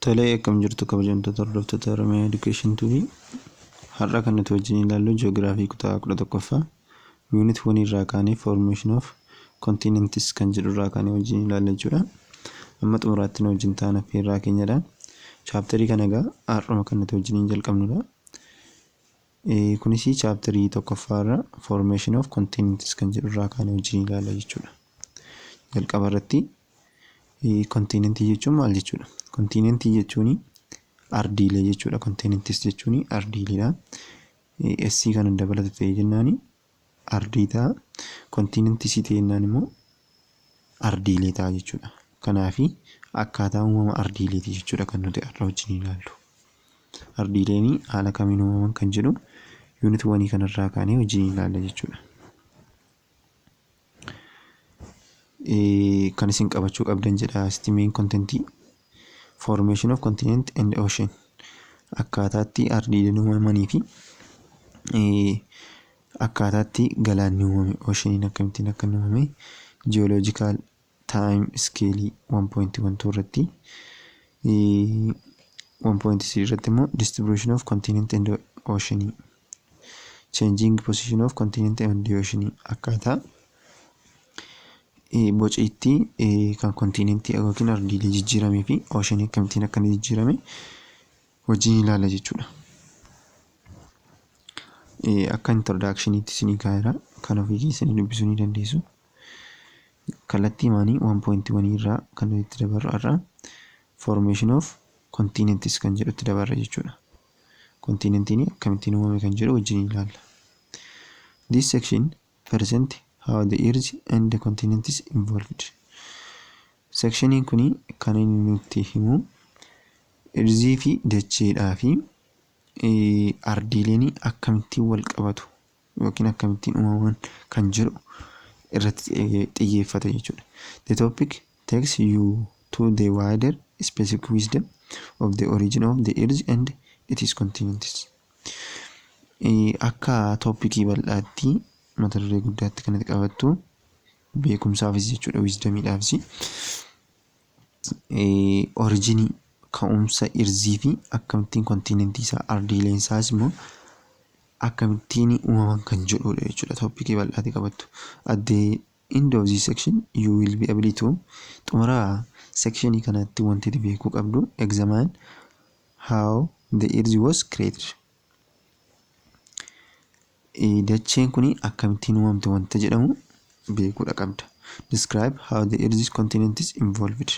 Tolee, akkam jirtu kabajamtoota hordoftoota Oromiyaa Education TV. Har'a kan nuti wajjin ilaallu ji'oogiraafii kutaa 11ffaa unit 1 irraa kaanee formation of continents kan jedhu irraa kaanee wajjin ilaalla jechuudha. Amma xumuraatti nu wajjin ta'an affeerraa keenyadha. Chapterii kana egaa har'uma kan nuti wajjin jalqabnudha. Kunis chapterii tokkoffaa irra formation of continents kan jedhu irraa kaanee wajjin ilaalla jechuudha. Jalqaba irratti continentii jechuun maal jechuudha? Continentii jechuun ardiilee jechuudha. Continents jechuun ardiileedha. S kana dabalata ta'e jennaan ardii ta'a. Continents ta'e jennaan immoo ardiilee ta'a jechuudha. Kanaafi akkaataa uumama ardiileeti jechuudha kan nuti har'a wajjin ilaallu. Ardiileen haala kamiin uumaman kan jedhu unit 1 kanarraa kaanee wajjin ilaalla jechuudha. Kan isin qabachuu qabdan jedha asitti main contentii formation of continent and ocean, akkaataatti ardiileen uumamanii fi akkaataatti galaanni uumame, oceaniin akkamittiin akka inni uumame, geological time scale 1.12 irratti, 1.3 irratti immoo distribution of continent and ocean, changing position of continent and ocean, akkaataa bociitti kan continentii yookiin ardiilee jijjiiramee fi oceanii akkamittiin akka inni jijjiirame wajjin ilaalla jechuudha. Akka introductioniitti isinii kaa'eera. Kan ofii keessanii dubbisuu ni dandeessu. Kallattii maanii 1.1 irraa kan nuti itti dabarru har'a formation of continents kan jedhutti dabarra jechuudha. Continentiin akkamittiin uumame kan jedhu wajjin ilaalla. This section present how the earth and the continents evolved. Sectioniin kun kan inni nutti himu earthii fi dacheedhaa fi ardiileen akkamittiin wal qabatu yookiin akkamittiin uumaman kan jedhu irratti xiyyeeffata jechuudha. The topic takes you to the wider specific wisdom of the origin of the earth and its continents. Akka topicii bal'aatti, mata duree guddaatti kan itti qabattu beekumsaafis jechuudha, wisdomiidhaafis, originii, ka'umsa earthii fi akkamittiin continentii isaa, ardiileen isaas immoo akkamittiin uumaman kan jedhudha jechuudha, topicii bal'aatti qabattu. At the end of this section you will be able to, xumura sectionii kanatti wanti ati beekuu qabdu, examine how the earth was created. Dacheen kun akkamittiin uumamte wanta jedhamu beekuudha qabda. Describe how the earth's continent is evolved.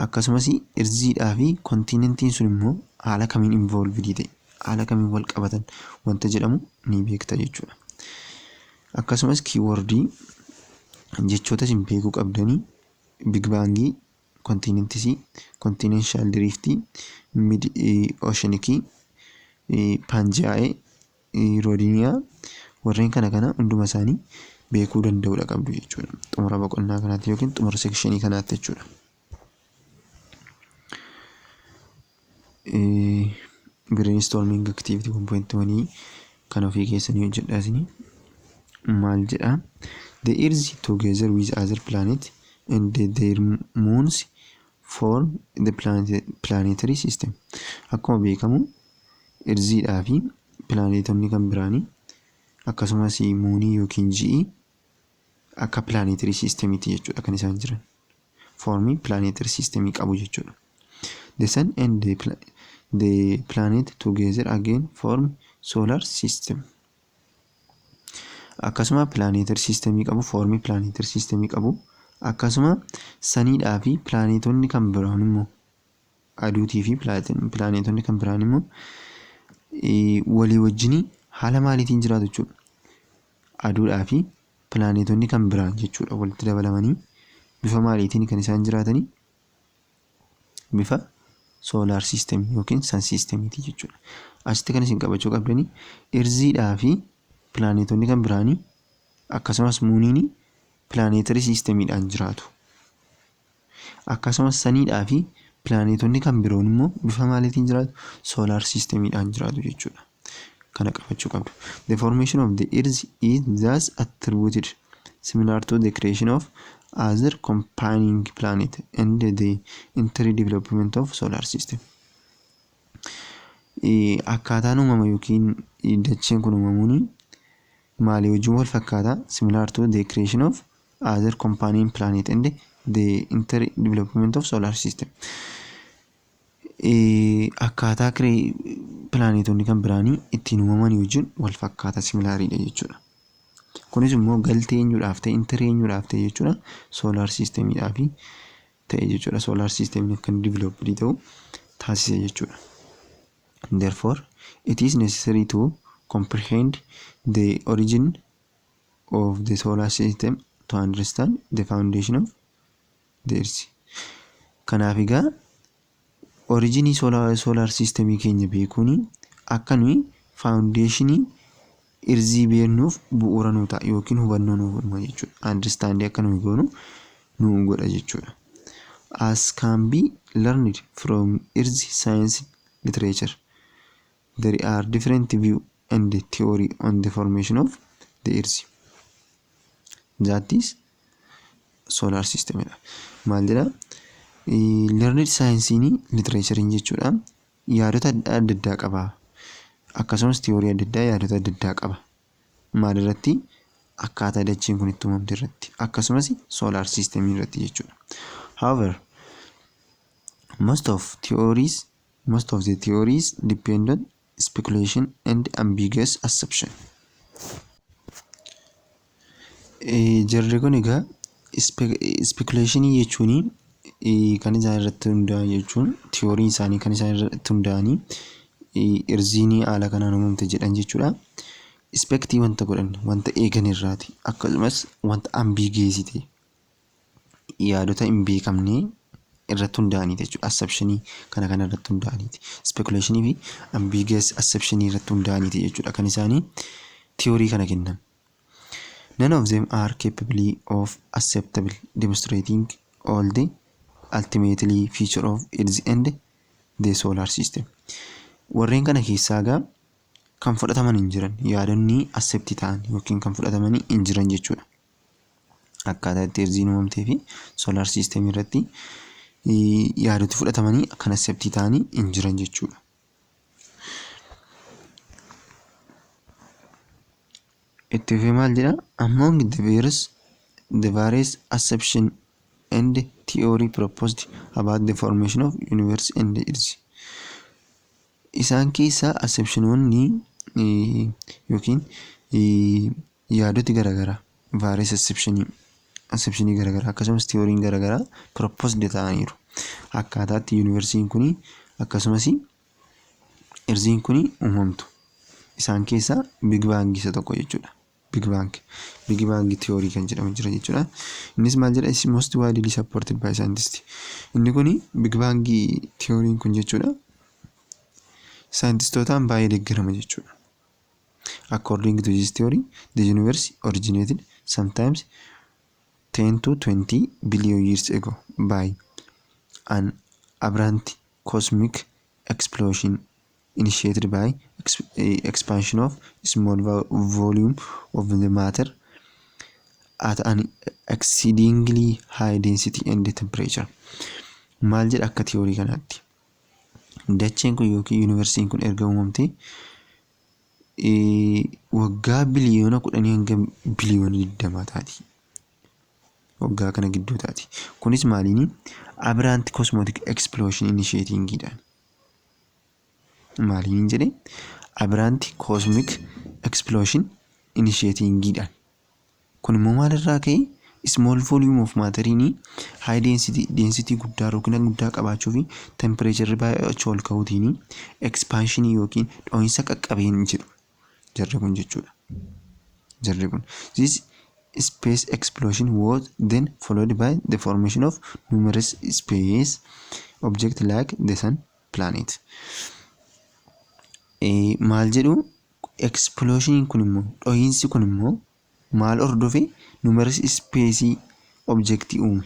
Akkasumas earthiidhaa fi continentiin sun immoo haala kamiin involved ta'e, haala kamiin wal qabatan wanta jedhamu ni beekta jechuudha. Akkasumas keywordii, jechoota isin beekuu qabdanii, Big Bangii, continentsii, continental driftii, mid oceanicii, Pangaea, Rodinia, warreen kana kana hunduma isaanii beekuu danda'uudha qabdu jechuudha. Xumura boqonnaa kanaatti yookiin xumura sectionii kanaatti jechuudha. Brainstorming activity 1.1 kan ofii keessanii hojjedhaa isinii maal jedhaa? The earth together with other planet and their moons form the planetary system. Akkuma beekamu earthiidhaa fi pilaanetonni kan biraanii akkasumas moonii yookiin ji'i akka planetary systemiiti jechuudha kan isaan jiran. Formii planetary systemii qabu jechuudha. The sun and the planet together again form solar system. Akkasuma planetary systemii qabu, formii planetary systemii qabu. Akkasuma suniidhaa fi pilaanetonni kan biraan immoo, aduutii fi pilaanetonni kan biraan immoo walii wajjin haala maaliitiin jiraatu jechuudha? Aduudhaa fi pilaanetonni kan biraan jechuudha walitti dabalamanii bifa maaliitiin kan isaan jiraatanii? Bifa solar systemii yookiin sun systemiiti jechuudha. Asitti kan isin qabachuu qabdanii earthiidhaa fi pilaanetonni kan biraanii akkasumas mooniin planetary systemiidhaan jiraatu. Akkasumas suniidhaa fi pilaanetonni kan biroon immoo bifa maaliitiin jiraatu? Solar systemiidhaan jiraatu jechuudha. Kana qabachuu qabdu. The formation of the earth is thus attributed Similar to the creation of other companion planet and the entire development of solar system. Akkaataan uumama yookiin dacheen kun uumamuun maalii wajjin wal fakkaata? Similar to the creation of other companion planet and the entire development of solar system. Akkaataa pilaanetonni kan biraanii ittiin uumaman wajjin wal fakkaata, similariidha jechuudha. Kunis immoo galtee eenyuudhaaf ta'e, entire eenyuudhaaf ta'e jechuudha? Solar systemiidhaaf ta'e jechuudha. Solar systemiin akka inni developed ta'u taasise jechuudha. Therefore, it is necessary to comprehend the origin of the solar system to understand the foundation of the earth. Kanaaf egaa originii solar systemii keenya beekuun akka nuyi foundationii earthii beeknuuf bu'uura nuu ta'a yookiin hubannoo nuu uuma jechuudha. Understand akka nuyi goonu nu godha jechuudha. As can be learned from earth science literature, there are different view and theory on the formation of the earth. That is solar system dha. Maal jedhaa? Learned saayinsiin literatureiin jechuudha. Yaadota adda addaa qaba. Akkasumas theory adda addaa, yaadota adda addaa qaba. Maal irratti? Akkaataa dacheen kun itti uumamte irratti, akkasumas solar systemii irratti jechuudha. However, most of the theories depend on speculation and ambiguous assumption. Jarri kun egaa speculationii jechuun kan isaan irratti hundaa'an jechuun, theoryn isaanii kan isaan irratti hundaa'anii earthiin haala kanaan uumamte jedhan jechuudha. Expectii wanta godhan, wanta eegan irraati, akkasumas wanta ambiguous ta'e, yaadota hin beekamne irratti hundaa'aniiti jechuudha. Assumptionii kana kana irratti hundaa'aniiti. Speculationii fi ambiguous assumptionii irratti hundaa'aniiti jechuudha kan isaanii theory kana kennan. None of them are capable of acceptable demonstrating all the ultimately feature of Earth and the solar system. Warreen kana keessaa egaa kan fudhataman hin jiran, yaadonni accept ta'an yookiin kan fudhataman hin jiran jechuudha. Akkaataa itti earthiin uumamtee fi solar system irratti yaadoti fudhatamanii kan accept ta'anii hin jiran jechuudha. Itti fufee maal jedhaa? Among the various assumption and theory proposed about the formation of universe and earth. Isaan keessaa assumptionoonni yookiin yaadoti garaagaraa, various assumptionii garaagaraa, akkasumas theoryn garaagaraa proposed ta'aniiru. Akkaataatti universiin kun akkasumas earthiin kun uumamtu. Isaan keessaa Big Bang isa tokko jechuudha. Big Bang theory kan jedhamu jira jechuudha. Innis maal jedha? Is most widely supported by scientists. Inni kun Big Bang theoryn kun jechuudha. Saayintistootaan baay'ee deeggarama jechuudha. According to this theory, the universe originated sometimes 10 to 20 billion years ago by an aberrant cosmic explosion initiated by expansion of small volume of the matter at an exceedingly high density and temperature. Maal jedha akka theory kanaatti? Dacheen kun yookiin universiin kun erga uumamtee waggaa biliyoona 10 hanga biliyoona 20 taati. Waggaa kana gidduu taati. Kunis maaliini? Aberrant cosmic explosion initiatingidhaan. Maaliin jedhee? Aberrant cosmic explosion initiatingidhaan. Kun immoo maalirraa ka'e? Small volume of matteriin high density guddaa, rukina guddaa qabaachuu fi temperatureri baay'ee achi ol ka'uutiin expansionii yookiin dho'iinsa qaqqabeen jedhu jarri kun jechuudha. Jarri kun. This space explosion was then followed by the formation of numerous space objects like the sun, planet. Maal jedhu? Explosioniin kun immoo, dho'iinsi kun immoo maal hordofe? Numerous space objectii uume.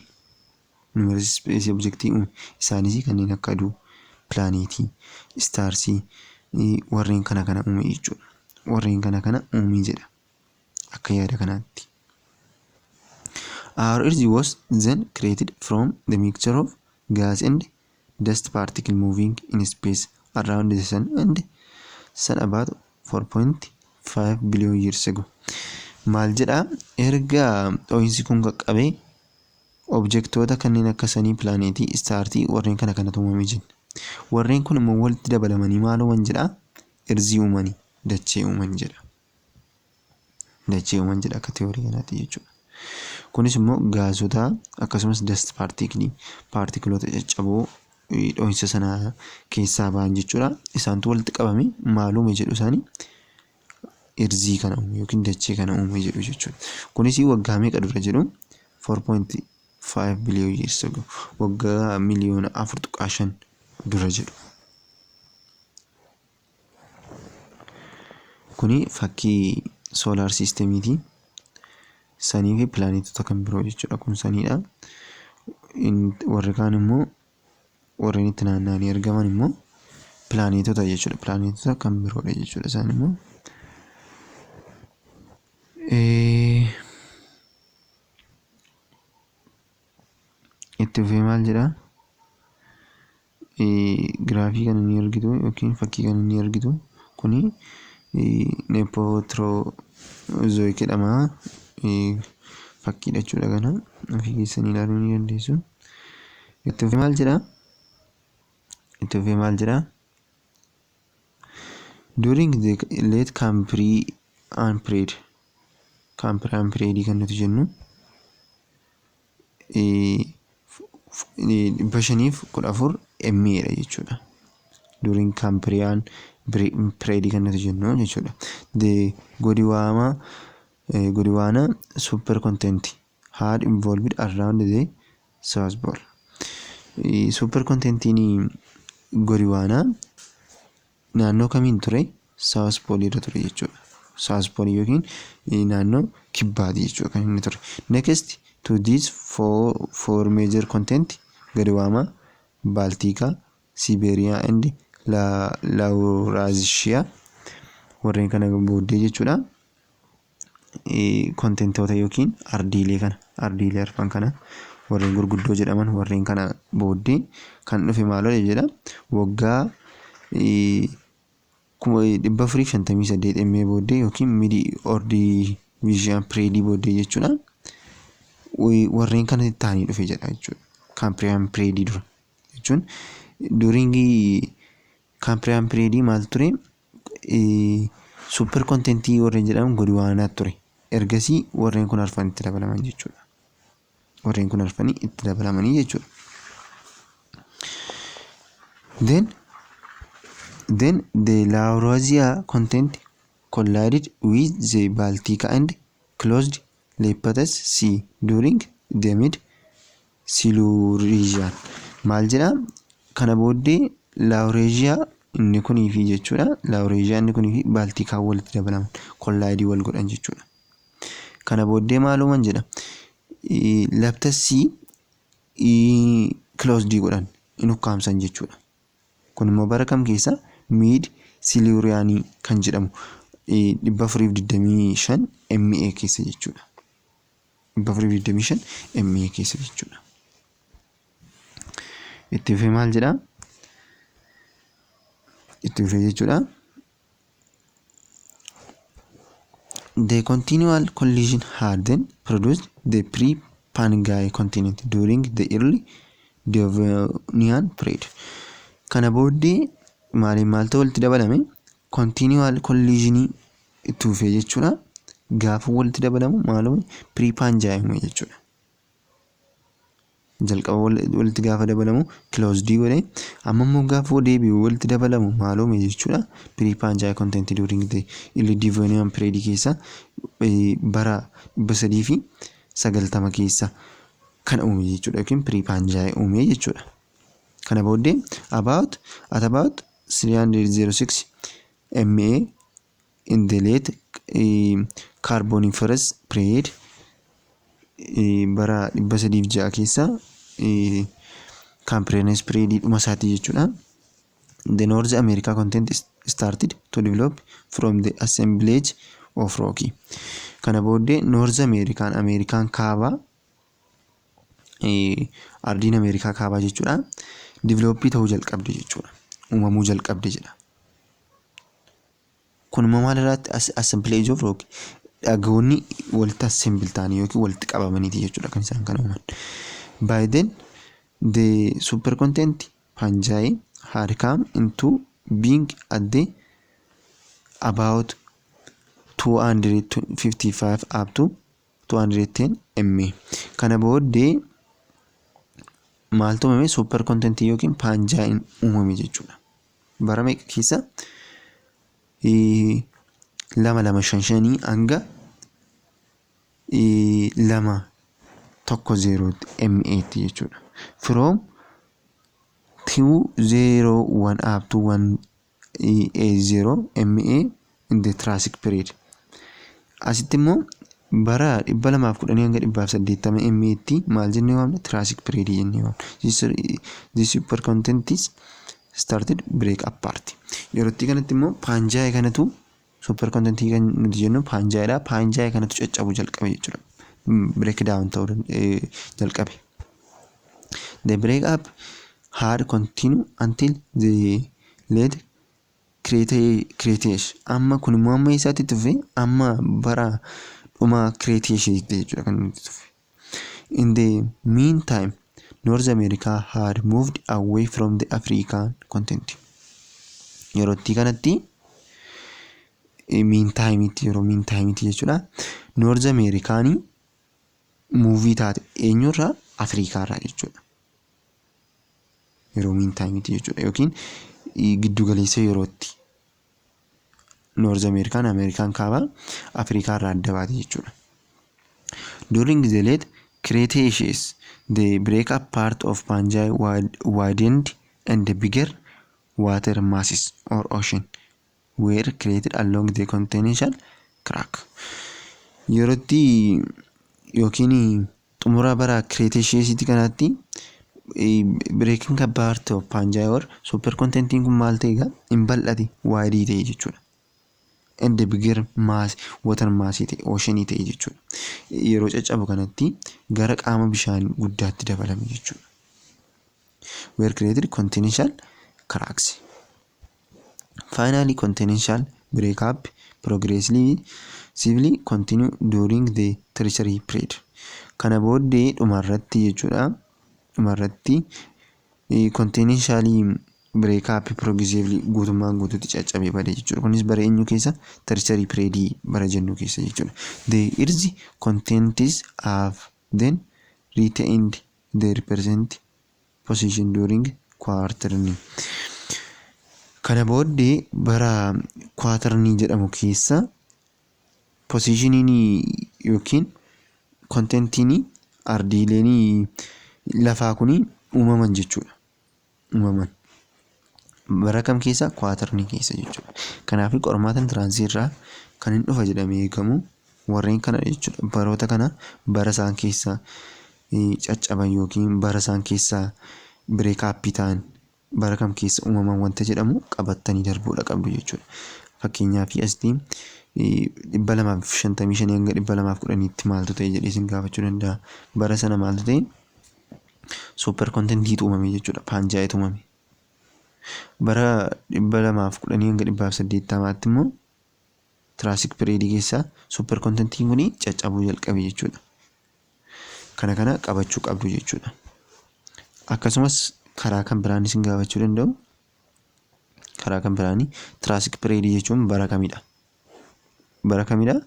Numerous space objectii uume. Isaanis kanneen akka aduu, pilaaneetii, starsii, warreen kana kana uume jechuudha. Warreen kana kana uume jedha akka yaada kanaatti. Our Earth was then created from the mixture of gas and dust particle moving in space around the sun and sun about 4.5 billion years ago. Maal jedhaa? Erga dho'iinsi kun qaqqabee objectoota kanneen akka sunii, pilaaneetii, starii warreen kana kanatu uumame jenna. Warreen kun immoo walitti dabalamanii maal uuman jedhaa? Earthii uumanii, dachee uuman jedha. Dachee uuman jedha akka theory kanaatti jechuudha. Kunis immoo gaasota akkasumas dust particleii, particleoota caccaboo dho'iinsa sana keessaa ba'an jechuudha. Isaantu walitti qabame maal uume jedhu isaanii? Earthii kana uume yookiin dachee kana uume jedhu jechuudha. Kunis waggaa meeqa dura jedhu? 4.5 billion years ago, waggaa miliyoona 4.5 dura jedhu. Kuni fakkii solar systemiiti. Sunii fi pilaanetota kan biroo jechuudha. Kun suniidha. Warri kaan immoo, warreen itti naanna'anii argaman immoo pilaanetota jechuudha. Pilaanetota kan biroodha jechuudha isaan immoo. Itti fufee maal jedhaa? Giraafii kana ni argitu yookiin fakkii kana ni argitu. Kuni Neoproterozoic jedhama. Fakkiidha jechuudha kana. Ofii keessanii ilaaluu ni dandeessu. Itti fufee maal jedhaa? Itti fufee maal jedhaa? During the late Cambrian period, Cambrian period kan nuti jennu 514 MA dha jechuudha. During Cambrian period kan nuti jennu jechuudha. The Gondwana supercontinent had evolved around the South Pole. Supercontinentiin Gondwana naannoo kamiin ture? South Pole irra ture jechuudha. South Pole yookiin naannoo kibbaati jechuudha kan inni ture. Next to these four major continent, Gondwana, Baltica, Siberia and Laurasia, warreen kana booddee jechuudha. Continentoota yookiin ardiilee kana, ardiilee arfan kana warreen gurguddoo jedhaman, warreen kana booddee kan dhufe maalodha jedha? Waggaa 458 MA booddee yookiin mid Ordovician period booddee jechuudha. Warreen kana ta'anii dhufe jedha jechuudha. Cambrian period dura jechuun during Cambrian period maal ture? Super continentii warreen jedhaman Gondwana ture. Ergasii warreen kun arfan itti dabalaman jechuudha. Warreen kun arfanii itti dabalamanii jechuudha. Then the Laurasia continent collided with the Baltica and closed Laptev Sea during the mid Silurian. Maal jedhaa? Kana booddee Laurasia inni kunii fi jechuudha. Laurasia inni kunii fi Balticaan walitti dabalaman, collide wal godhan jechuudha. Kana booddee maal uuman jedha? Laptev Sea closed godhan, in ukkaamsan jechuudha. Kun immoo bara kam keessa? Mid Silurianii kan jedhamu 425 MA keessa jechuudha. 425 MA keessa jechuudha. Itti fufee maal jedhaa? Itti fufee jechuudha. The continual collision had then produced the pre-Pangaea continent during the early Devonian period. Kana booddee maaliin maaltu walitti dabalame? Continual collision itti fufee jechuudha. Gaafa walitti dabalamu maaluma pre-Pangaea uume jechuudha. Jalqaba walitti gaafa dabalamu closed godhee, amma immoo gaafa deebi'u walitti dabalamu maal uume jechuudha? Pre-Pangaea continent during the early Devonian period keessa, bara 390 keessa kan uume jechuudha yookiin pre-Pangaea uume jechuudha. Kana booddee at about 306 MA in the late Carboniferous period, bara 306 keessa, Carboniferous period dhuma isaatii jechuudha. The North America continent started to develop from the assemblage of rock. Kana booddee North American, Ameerikaan kaabaa Ardiin Ameerikaa kaabaa jechuudha. Develop ta'uu jalqabde jechuudha. Uumamuu jalqabde jedha. Kun immoo maal irraatti? Assemblage of rock, dhagoonni walitti assemble ta'anii yookiin walitti qabamaniiti jechuudha kan isaan kana uuman. By then the supercontinent Pangaea had come into being at the about 255 up to 210 MA. Kana booddee maaltu uumame? Supercontinent yookiin Pangaean uumame jechuudha. Bara meeqa keessa? 2255 hanga 210tti MA'tti jechuudha. From 201 up to 180 MA in the Triassic period. Asitti immoo bara 210 hanga 180 MA'tti maal jennee waamna? Triassic period jennee waamna. This supercontinent is started break apart. Yerootti kanatti immoo Pangaea kanatu, supercontinent kan nuti jennu Pangaeadha. Pangaea kanatu caccabuu jalqabe jechuudha. Break down ta'uu jalqabe. The break up had continued until the late Cretaceous. Amma kun immoo amma eessaatti tufe? Amma bara dhuma Cretaceous jechuudha kan inni tufe. In the meantime, North America had moved away from the African continent. Yerootti kanatti, meantimeitti, yeroo meantimeitti jechuudha. North Americaanii move taate eenyurraa? Afrikaarraa jechuudha. Yeroo meantimeitti jechuudha yookiin giddugaleessa yerootti. North Americaan, Ameerikaan kaabaa Afrikaarraa adda baate jechuudha. During the late Cretaceous, the break-up part of Pangaea widened and bigger water masses or ocean were created along the continental crack. Yerootti yookiin xumura bara Cretaceous kanaatti breaking apart of Pangaea or supercontinentiin kun maal ta'e egaa? Hin bal'ate, wide ta'e jechuudha. And the bigger mass, water mass ta'e, ocean ta'e jechuudha. Yeroo caccabu kanatti gara qaama bishaan guddaatti dabalame jechuudha. Were created continental cracks. Finally, continental breakup progressively continue during the Tertiary period. Kana booddee dhumarratti jechuudha. Dhumarratti continental breakup progressively guutummaan guutuutti caccabee bade jechuudha. Kunis bara eenyu keessa? Tertiary period bara jennu keessa jechuudha. The earth continents have then retained their present position during Quaternary. Kana booddee bara Quaternary jedhamu keessa positioniin yookiin continentiin ardiileen lafaa kun uumaman jechuudha. Uumaman. Bara kam keessa? Quaternary keessa jechuudha. Kanaaf qormaata entrance irraa kan hin dhufa jedhamee eegamu warreen kana jechuudha. Baroota kana, bara isaan keessa caccaban yookiin bara isaan keessa break up ta'an, bara kam keessa uumaman wanta jedhamu qabattanii darbuudha qabdu jechuudha. Fakkeenyaaf asitti 255 hanga 210tti maaltu ta'e jedhee isin gaafachuu danda'a. Bara sana maaltu ta'e? Supercontinentiitu uumame jechuudha. Pangaeatu uumame. Bara 210 hanga 180tti immoo Triassic period keessaa supercontinentiin kun caccabuu jalqabe jechuudha. Kana kana qabachuu qabdu jechuudha. Akkasumas karaa kan biraan isin gaafachuu danda'u. Karaa kan biraanii Triassic period jechuun bara kamidha? Bara kamidha?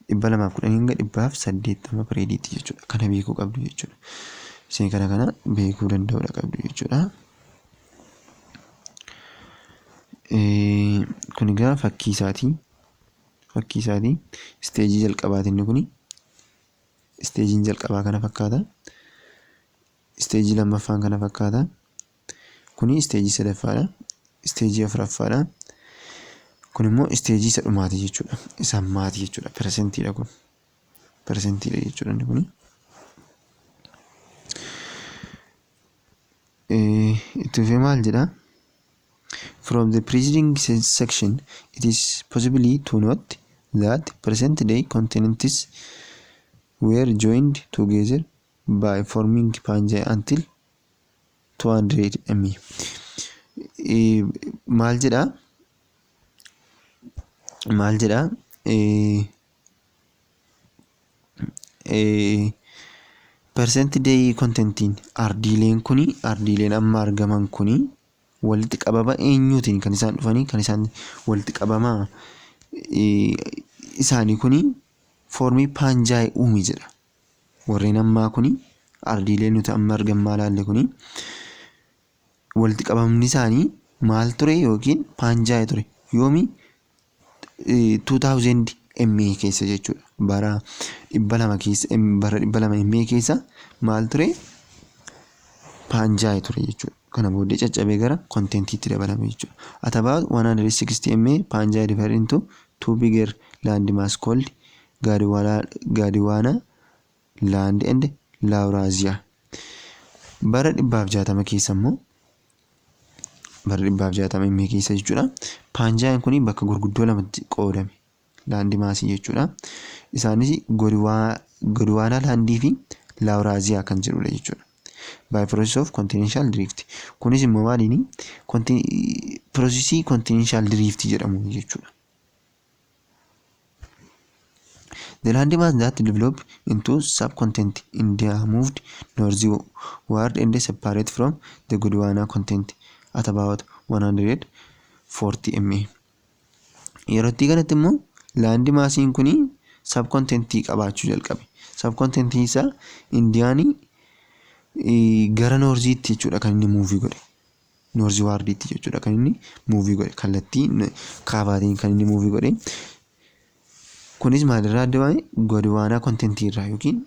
210 hanga 180 periodiitti jechuudha. Kana beekuu qabdu jechuudha. Isin kana kana beekuu danda'uudha qabdu jechuudha. Kun egaa fakkii isaati. Fakkii isaati. Stage jalqabaati inni kuni. Stageiin jalqabaa kana fakkaata. Stage lammaffaan kana fakkaata. Kuni stage sadaffaadha. Stage afuraffaadha. Kun immoo stage isa dhumaati jechuudha. Isa ammaati jechuudha. Presentiidha kun. Presentiidha jechuudha inni kuni. Itti fufee maal jedhaa? From the preceding section, it is possibly to note that present day continents were joined together by forming Pangaea until 200 MA. Maal jedhaa? Maal jedhaa? Present day continentiin ardiileen kuni, ardiileen amma argaman kuni, walitti qabama eenyuutiin kan isaan dhufanii, kan isaan walitti qabama isaanii kuni formii Pangaea uume jedha. Warreen ammaa kuni, ardiileen nuti amma argammaa laalle kuni, walitti qabamni isaanii maal ture yookiin Pangaea ture. Yoomi? 2000 MA keessa jechuudha. Bara 200 keessa, bara 200 MA keessa maal ture? Pangaea ture jechuudha. Kana booddee caccabee gara continentiitti dabalame jechuudha. At about 160 MA, Pangaea divided into two bigger land mass called Gondwana land and Laurasia. Bara 160 keessa immoo, bara 160 MA keessa jechuudha. Pangaean kun bakka gurguddoo lamatti qoodame. Land massii jechuudha. Isaanis Gondwana landii fi Laurasia kan jedhudha jechuudha. By process of continental drift. Kunis immoo maaliini? Processii continental drift jedhamu jechuudha. The land mass that developed into subcontinent India moved northward and separate from the Gondwana continent at about 140 MA. Yerootti kanatti immoo land massiin kuni subcontinentii qabaachuu jalqabe. Subcontinentii isaa Indiyaanii gara northiitti jechuudha kan inni move godhe. Northwardiitti jechuudha kan inni move godhe, kallattii kaabaatiin kan inni move godhe. Kunis maalirraa adda bahe? Gondwana continentii irraa yookiin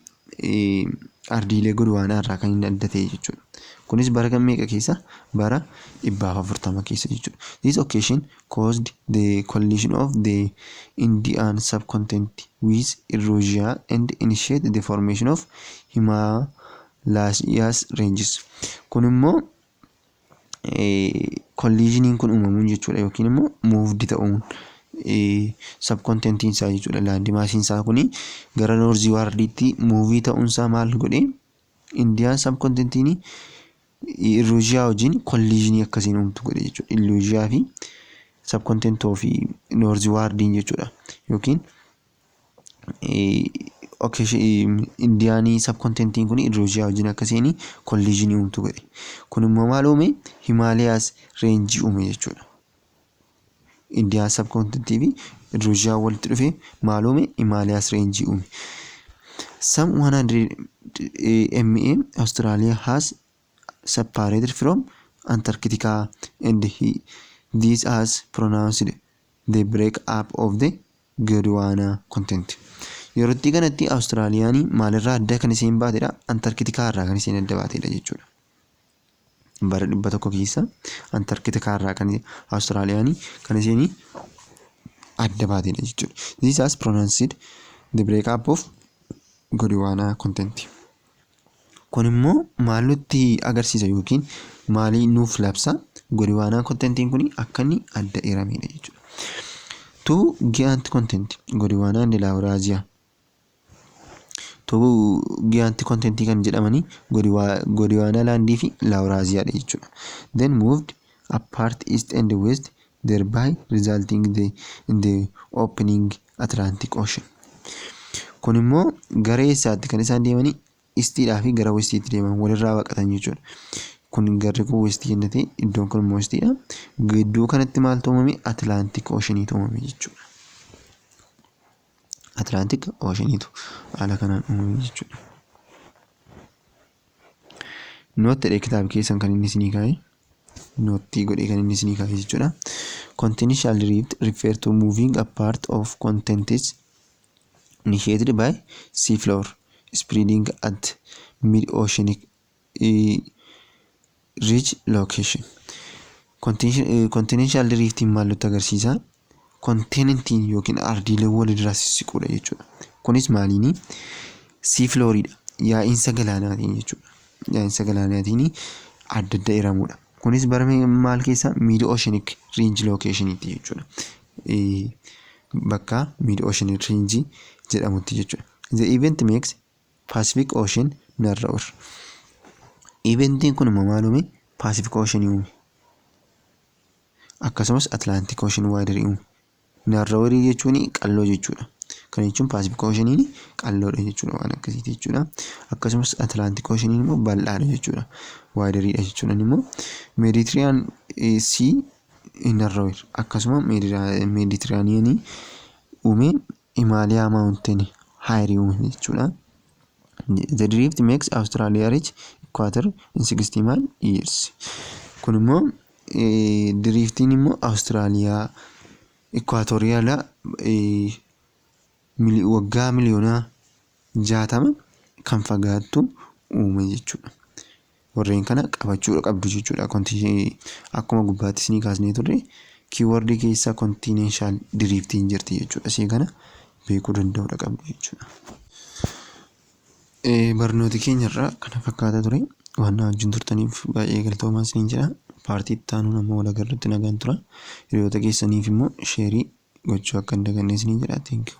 ardiilee Gondwana irraa kan inni adda ta'e jechuudha. Kunis bara kam meeqa keessa? Bara 140 keessa jechuudha. This occasion caused the collision of the Indian subcontinent with Eurasia and initiate the formation of Himalayas ranges. Kun immoo collisioniin kun uumamuun jechuudha yookiin immoo moved ta'uun subcontinentiin isaa jechuudha. Land massiin isaa kuni gara northwardiitti move ta'uunsaa maal godhee? Indian subcontinentiin Eurasia wajjin collisionii akkasiin uumtu godhe jechuudha. Eurasia fi subcontinentii fi northwardiin jechuudha. Yookiin Indianii subcontinentiin kun Eurasia wajjin akkasiin collisionii uumtu godhe. Kun immoo maal uume? Himalayas rangeii uume jechuudha. Indian subcontinentii fi Eurasia walitti dhufee maal uume? Himalayas rangeii uume. Some 100 MA, Australia has separated from Antarctica and this has pronounced the break up of the Gondwana continent. Yerootti kanatti Awustiraaliyaan maalirraa adda kan isheen baatedha? Antarkitikaa irraa kan isheen adda baatedha jechuudha. Bara 100 keessa Antarkitikaa irraa kan Awustiraaliyaan kan isheen adda baatedha jechuudha. This has pronounced the break up of Gondwana continent. Kun immoo maal nutti agarsiisa yookiin maalii nuuf labsa? Gondwana continentiin kun akka inni adda hiramedha jechuudha. Two giant continent, Gondwana and Laurasia. Two giant continentii kan jedhamanii Gondwana landii fi Laurasiadha jechuudha. Then moved apart east and west, thereby resulting in the opening Atlantic Ocean. Kun immoo gara eessaatti kan isaan deemanii? Eastiidhaa fi gara westiitti deeman, walirraa baqatan jechuudha. Kun garri kun westii jennee ta'e, iddoon kun immoo eastiidha. Gidduu kanatti maaltu uumame? Atlantic Oceaniitu uumame jechuudha. Atlantic Oceaniitu haala kanaan uumame jechuudha. Note jedhee kitaaba keessan kan inni isinii kaa'e. Note godhee kan inni isinii kaa'e jechuudha. Continental drift refer to moving apart of continents initiated by seafloor spreading at mid-oceanic ridge location. Continental driftiin maal nutti agarsiisa? Continentiin yookiin ardiileen walirraa sissiquudha jechuudha. Kunis maaliini? Seaflooriidha. Yaa'iinsa galaanaatiin jechuudha. Yaa'iinsa galaanaatiin adda adda hiramuudha. Kunis bara maal keessa? Mid oceanic ridge locationiitti jechuudha. Bakka mid oceanic ridge jedhamutti jechuudha. The event makes Pacific Ocean narrower. Eventiin kun immoo maal uume? Pacific Ocean uume. Akkasumas Atlantic Ocean wider uume. Narrowerii jechuun qalloo jechuudha. Kana jechuun Pacific Oceaniin qalloodha jechuudha, waan akkasiiti jechuudha. Akkasumas Atlantic Oceaniin immoo bal'aadha jechuudha. Wideriidha jechuudha. Immoo Mediterranean Sea narrower, akkasuma Mediterranean uume, Himalaya Mountain higher uume jechuudha. The drift makes Australia reach equator in 61 years. Kun immoo driftiin immoo Awustiraaliyaa equatorial waggaa 60 miliyoona kan fagaattu uume jechuudha. Warreen kana qabachuu qabdu jechuudha. Akkuma gubbaatti isinii kaasnee turre, keywordii keessaa continental driftiin jirti jechuudha. Ishee kana beekuu danda'uudha qabdu jechuudha. Barnooti keenya irraa kana fakkaata ture. Waan na wajjin turtaniif baay'ee galatoomaa isiniin jedha. Partii itti aanuun amma wal agarrutti nagaan tura. Hiriyoota keessaniif immoo share gochuu akka hin daganne isiniin jedha. Thank you.